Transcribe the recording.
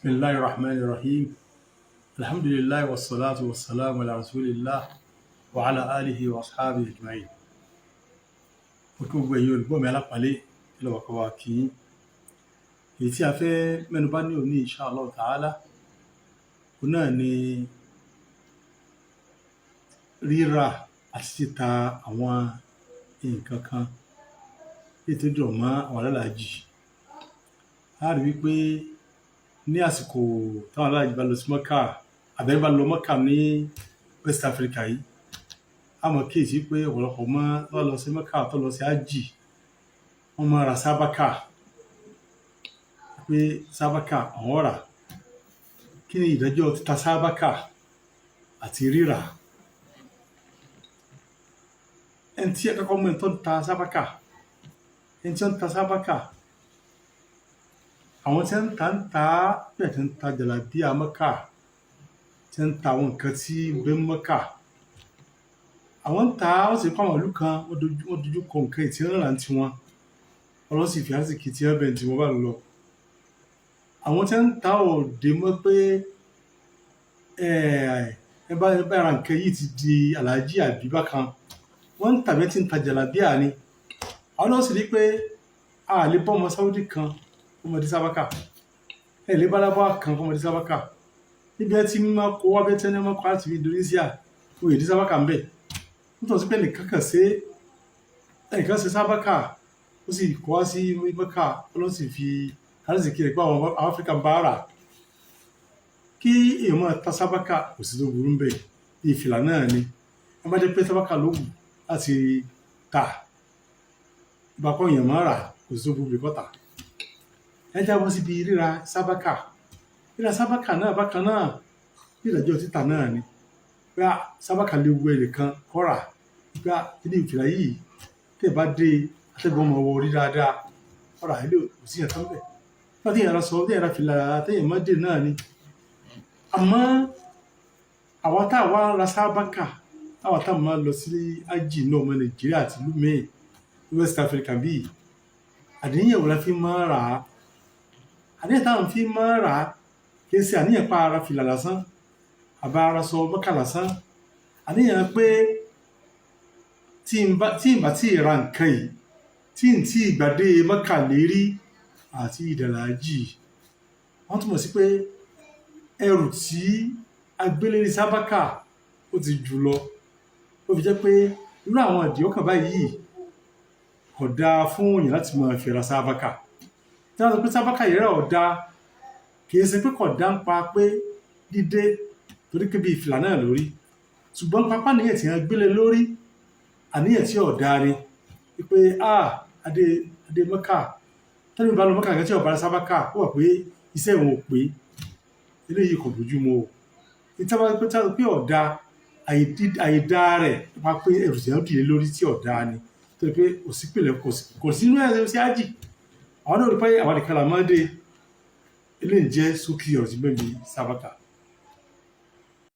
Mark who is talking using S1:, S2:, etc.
S1: Bismillahir Rahmanir Rahim. Alhamdulillah wassalatu wassalamu ala rasulillah wa ala alihi wa ashabihi ajma'in. Mo kí gbogbo ẹ̀yin olùgbọ́ mi alápọ̀nlé, kí lọ́wọ́ kọ́ wa kí yín. Èyí tí a fẹ́ mẹ́nubà ní òní, insha Allah ta'ala, òun náà ni rírà àti títa àwọn nǹkan kan léyìí tó dìrọ̀ mọ́ àwọn alálàájì. A rí wípé ní àsìkò táwọn alálàájì bá lọ sí Mọ́kà, àbí ẹni bá lọ Mọ́kà ní West Africa yìí, a mọ̀ kíyèsí pé ọ̀pọ̀lọpọ̀ mọ́ tó bá lọ sí Mọ́kà, tó lọ sí Hájì, wọ́n máa ra sábàkà, pé sábàkà àwọn rà. Kí ni ìdájọ́ títa sábàkà àti rírà? Ẹni tí ẹ kọ́kọ́ mú, ẹni tó ń ta sábàkà, ẹni tí ó ń ta sábàkà, àwọn tí ń ta ń ta bẹ́ẹ̀, tí ń ta jàlábíà Mọ́kà, tí ń ta àwọn nǹkan tí ń bẹ ní Mọ́kà, àwọn ń ta, wọ́n sì kọ́ àwọn ìlú kan, wọ́n dojú kọ nǹkan tí ń rà ní tiwọn. Ọlọ́run sì fi àsìkí tí wọ́n bẹ̀ tí wọ́n bá lọ. Àwọn tí ń ta ò dé mọ́ pé ẹ bá ra nǹkan yìí ti di aláàjì àbí bákan. Wọ́n ń tà bí ẹ ti ń ta jàlábíà ni. Àwọn náà sì rí pé a lè bọ́ ọmọ Saudi kan kó mọ dé sábàkà, ẹ lè bá lábọ́ kan kó mọ dé sábàkà. Níbi ẹ ti máa kó wá bẹ́ẹ̀ tí wọ́n máa kó láti Indonesia, wọ́n yìí dé sábàkà ń bẹ̀. Nítorí pé ẹnìkan kàn ṣe, ẹnìkan ṣe sábàkà, ó sì kó wá sí Mẹ́kà, Ọlọ́run sì fi àrísìkí rẹ̀ pé àwọn Áfíríkà ń bá rà. Kí èèyàn máa ta sábàkà, kò sí tó burú ń bẹ̀. Bí ìfìlà náà ni, wọ́n bá jẹ́ pé sábàkà ló wù láti tà, bá kọ́ èèyàn máa rà, kò sí tó burú bí kò tà. Ẹ jábọ́ síbi ríra sábàkà. Ríra sábàkà náà bákan náà, bí ìdájọ́ títà náà ni. Pé sábàkà lè wu ẹnìkan kó rà, pé kíní ìfìlà yìí, tí ẹ bá dé, atẹ́gùn ọmọ wọ orí dáadáa, ọ̀rà ilé, kò sí ẹ̀kan bẹ̀. Nígbà tí èèyàn ra sọ, tí èèyàn ra fìlà, téèyàn má dé náà ni. Àmọ́ àwa tá a wá ra sábàkà, àwa tá a máa lọ sí ájì náà, ọmọ Nàìjíríà àti ìlú míì ní West Africa bíi, àníyàn wo la fi máa rà á? Àníyàn táwọn fi máa rà á kì í ṣe àníyàn pa ara fìlà lásán àbá ara sọ Mọ́kà lásán. Àníyàn pé tí n bá tí ì ra nǹkan yìí, tí n tí ì gbàdé Mọ́kà lérí àti ìdàlájì, wọ́n túmọ̀ sí pé ẹrù tí agbélérí sábàkà ó ti jù lọ. Ó fi jẹ́ pé irú àwọn àdìọ́kàn báyìí kò dáa fún èèyàn láti máa fi ra sábàkà. Tí wọ́n sọ pé sábàkà yìí rà ò dáa, kì í ṣe pé kò dáa ń pa pé dídé, torí pé bí ìfìlà náà lórí, ṣùgbọ́n pápá níyàn tí wọ́n gbélé lórí, àníyàn tí ò dáa ni wípé adé adé Mọ́kà. Tẹ́lẹ̀ bá lọ Mọ́kà kan tí ò bá ra sábàkà, ó wà pé iṣẹ́ ìwọ̀n ò pé. Eléyìí kò bójú mu o. Ìtàn pé tí wọ́n pé ọ̀dà àìdá rẹ̀ nípa pé ẹrù tí wọ́n dìde lórí tí ọ̀dà ni, torí pé kò sí pìlẹ̀, kò sí inú ẹ̀ sí ájì. Àwọn náà rí pé àwọn nìkan là máa ń dé. Eléyìí jẹ́ ṣókí ọ̀rọ̀ tí bẹ́ẹ̀ bí sábàkà.